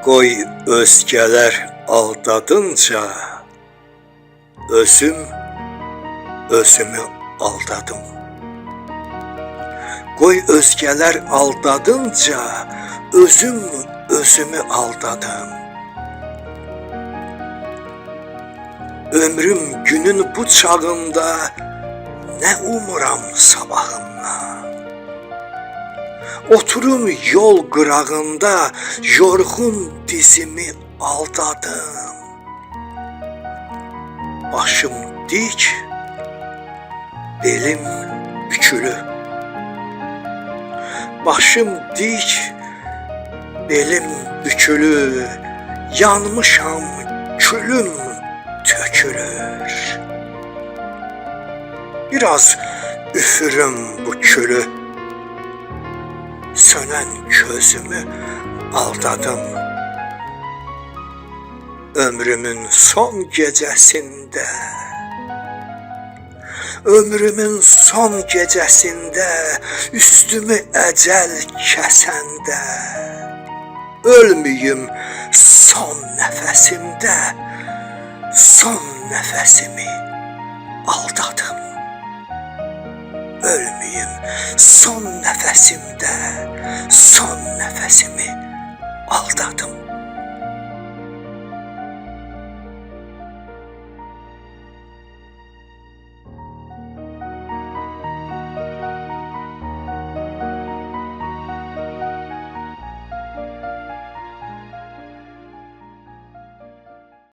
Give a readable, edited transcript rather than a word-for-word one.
Qoy özgələr aldadınca, özüm özümü aldadım. Qoy özgələr aldadınca, özüm özümü aldadım. Ömrüm günün bu çağında nə umuram sabahımdan. Oturum yol qırağında, yorğun dizimi aldadım. Başım dik, belim bükülü. Başım dik, belim bükülü. Yanmışam, külüm tökülür. Biraz üfürüm bu külü. Sönən közümü aldadım. Ömrümün son gecəsində, ömrümün son gecəsində, üstümü əcəl kəsəndə, ölmüyüm son nəfəsimdə, son nəfəsimi aldadım. Ölmüyüm son nəfəsimdə, son nəfəsimi aldadım.